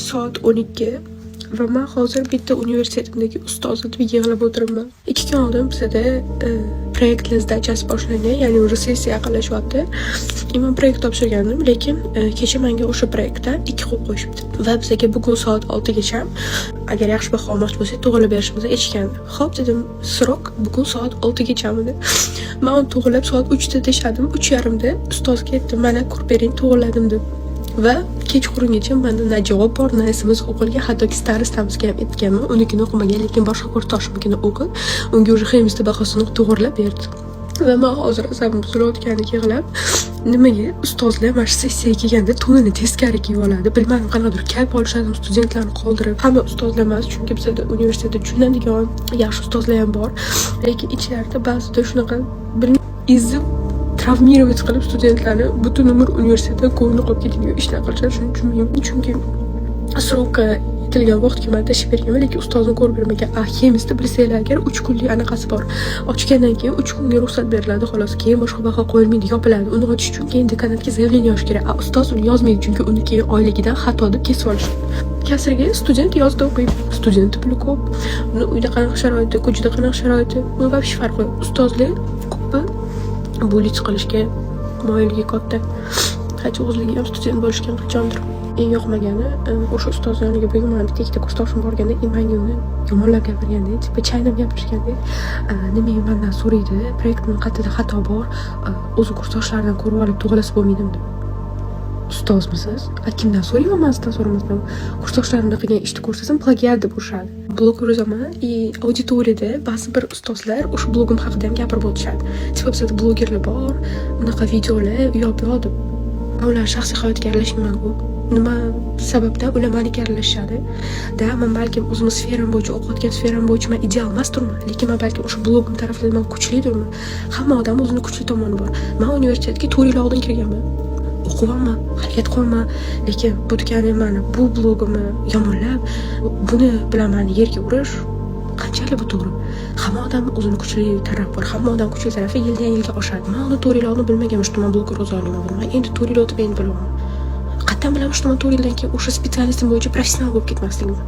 Soat 12 va man hozir bitta universitetimdagi ustozim deb yig'lab o'tiribman. 2 kun oldin bizada proyektlar сдача si boshlangan, ya'ni уже sessiya yaqinlashyapti. И man proyekt topshirgandim, lekin kecha menga o'sha proyektdan 2 qo'yib qo'yishibdi. Va bizaga bugun soat 6gacha, agar yaxshi baho olmoqchi bo'lsak, to'g'rilab berishimizni aytishgandi. Xo'p dedim, срок bugun soat 6gachamidi? Man uni to'g'rilab soat 3da tashladim, 3:30da ustozga aytdim, mana ko'rib bering, to'g'riladim deb. Va kechqurungacha manda na javob bor, na SMS o'qilgan, hattoki староста mizga ham aytganman, unikini o'qimagan, lekin boshqa kursdoshimnikini o'qib, unga уже химист da bahosini to'g'irlab berdi. Va man hozir asabim buzilayotganiga yig'lab, nimaga ustozlar mana shu sessiyaga kelganda to'nini teskari kiyib oladi, bilmadim, qanaqadir kayf olishadi studentlarni qoldirib. Hamma ustozlar emas, chunki bizada universitetda tushunadigan yaxshi ustozlar ham bor, lekin ichlarida ba'zida shunaqa bilmayman, ezib, травмировать qilib studentlarni, butun umr universitetda ko'ngli qolib ketadigan ishlar qilishadi. Shuni tushunmayman, chunki срок ka aytilgan vaqtga man tashlab berganman, lekin ustozim ko'rib bermagan. A химист da, bilsanglar agar, 3 kunlik anaqasi bor, ochgandan keyin 3 kunga ruxsat beriladi, xolos, keyin boshqa baho qo'yilmaydi, yopiladi. Uni ochish uchun keyin dekanatga заявление yozish kerak, a ustoz uni yozmaydi, chunki uni keyin oyligidan xato deb kesib olishadi. Kasriga student yozda o'qiydi, studentni puli ko'p, uni uyda qanaqa sharoiti, ko'chada qanaqa sharoiti, uni вообще farqi yo'q. Ustozlar ko'pi булить qilishga moyilligi katta, хотя o'zligi ham student bo'lishgan qachondir. Eng yoqmagani, o'sha ustoz yoniga bugun mani bitta ikkita kursdoshim borganda и manga uni yomonlab gapirganda, типа chaynab gapirishganda, nimaga mandan so'raydi, proyektimni qayerda xato bor, o'zi kursdoshlaridan ko'rib olib to'g'rilasa bo'lmaydimi deb. Ustozmisiz? A kimdan so'rayman man sizdan so'ramasdan? Kursdoshlarimda qilgan ishni ko'rsatsam, plagiat deb urishadi. Blog yurazaman и auditoriyada ba'zi bir ustozlar o'sha blogim haqida ham gapirib o'tishadi, типа bizada blogerlar bor, unaqa videolar, u yoq bu yoq deb. Man ularni shaxsiy hayotiga aralashmayman. U nima sababdan ular maniki aralashishadi да? Man balkim o'zimni sferam bo'yicha, o'qiyotgan sferam bo'yicha man ideal emasdirman, lekin man balkim o'sha blogim tarafida man kuchlidirman. Hamma odam o'zini kuchli tomoni bor. Man universitetga 4 yil oldin kirganman, o'qiyapman, harakat qilyapman, lekin bu degani mani bu blogimni yomonlab, buni bilan mani yerga urish qanchalik bu to'g'ri? Hamma odam o'zini kuchli tarafi bor, hamma odam kuchli tarafi yildan yilga oshadi. Man uni 4 yil oldin bilmaganman, что man blog yurg'iza olmayman. Man endi 4 yil o'tib endi bilyapman. Qayerdan bilaman, что man 4 yildan keyin o'sha специальность im bo'yicha professional bo'lib ketmasligimni?